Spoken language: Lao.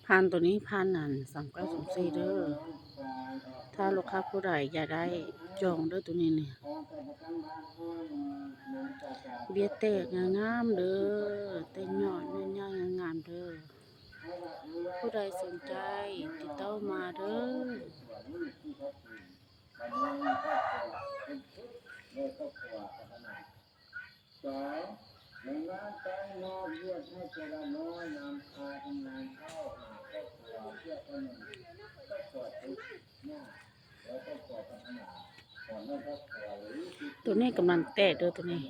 ຜ່ານໂຕນີ້ ຜ່ານອັນ ສາມເກົ້າສອງສີ່ ເດີ. ຖ້າລູກຄ້າຜູ້ໃດຢາກໄດ້ ຈອງເດີໂຕນີ້ນີ້. ເບ້ຍແຕກງາມໆເດີ ແຕກຍອດຍອດໃຫຍ່ງາມໆເດີ. ຜູ້ໃດສົນໃຈ ຕິດຕໍ່ມາເດີ. ໂຕນີ້ກຳລັງແຕກເດີ ໂຕນີ້.